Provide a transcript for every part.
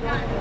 view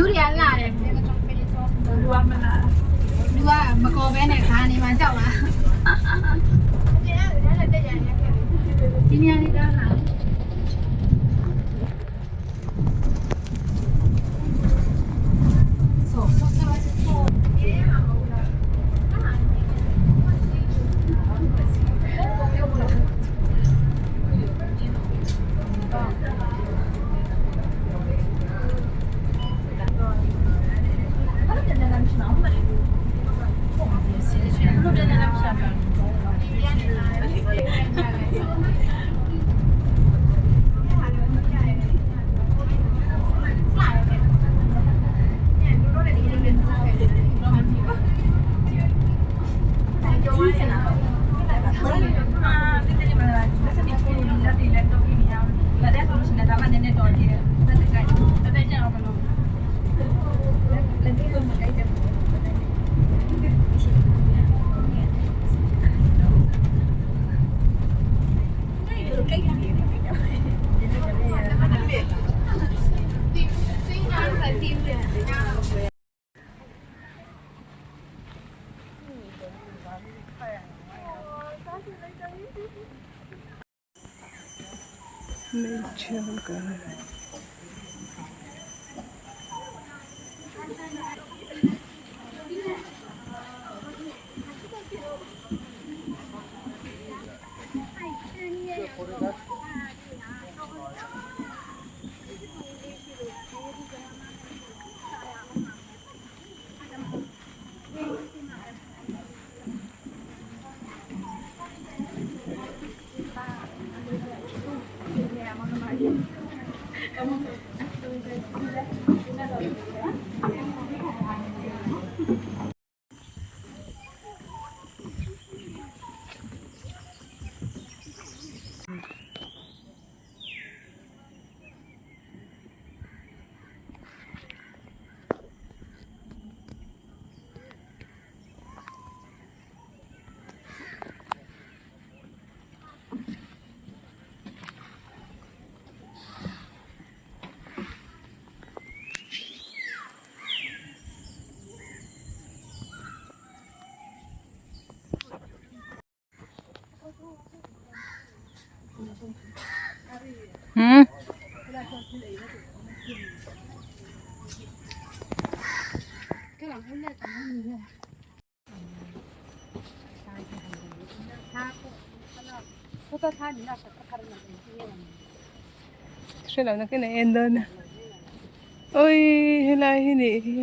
တွေကလာတယ်လူကမလာလူကမကောဘဲနဲ့ခါနေမှကြောက်လားဒီနေရာလေးတော့လာ Hmeichhe an kal a ni. Hmm. Hre lo nakin a en dawn a awii helai hi nih hi.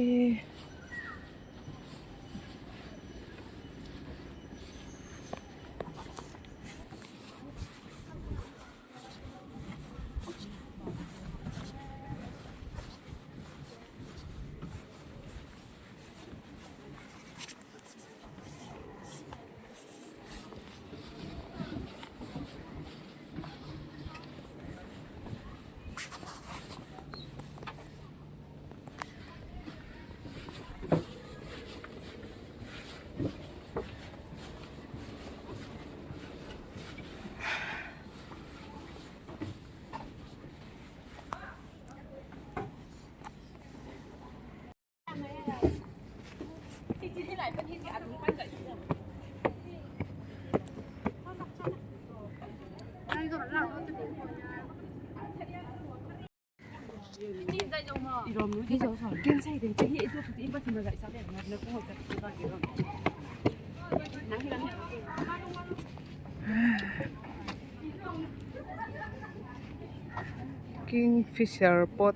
Kingfisher pot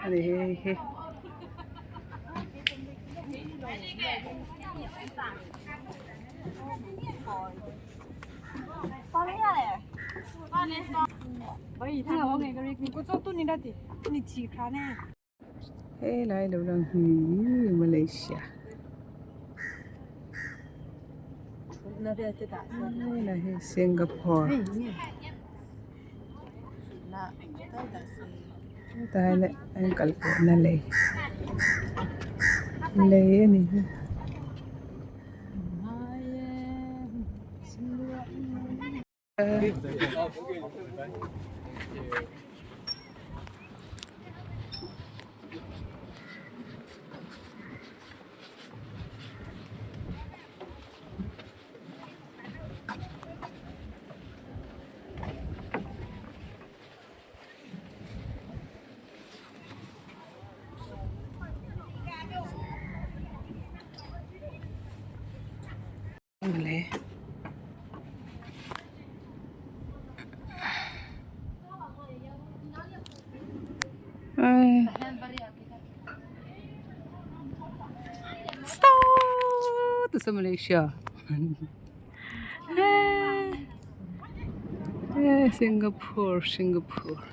a ni hei hi. Helai lo lang hi Malaysia helai hi Singapore hetah hian an kal pawhna lei lei a ni hi. Saw Malaysia Singapore Singapore.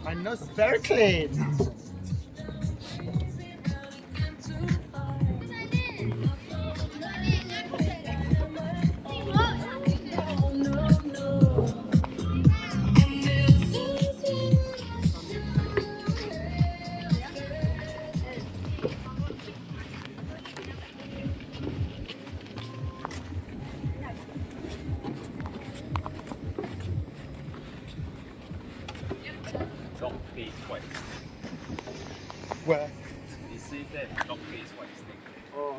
My nose is very clean. Where? Oh.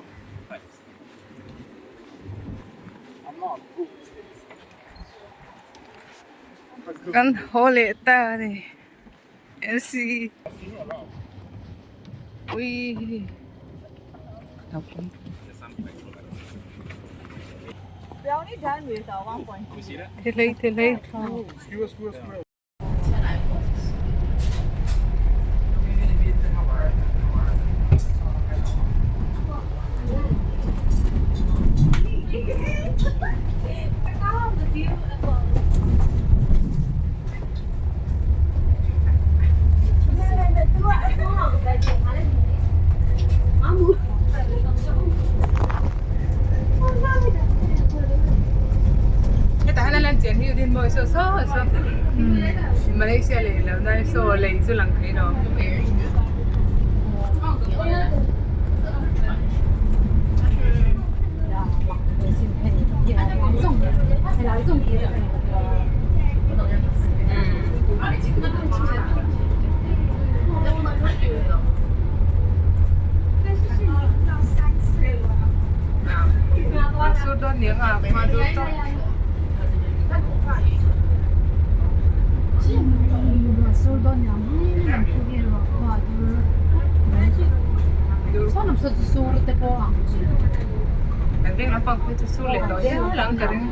I'm not good with this. Kan haw leh ta a ni LC ui Thilei thilei. Khawi saw saw saw Malaysia lei lo na saw lei chu lang thei lo. Sur dawn niang a hma dur tawp. Kan veng lampang phei chu sur leh tawh hial ang ka ring.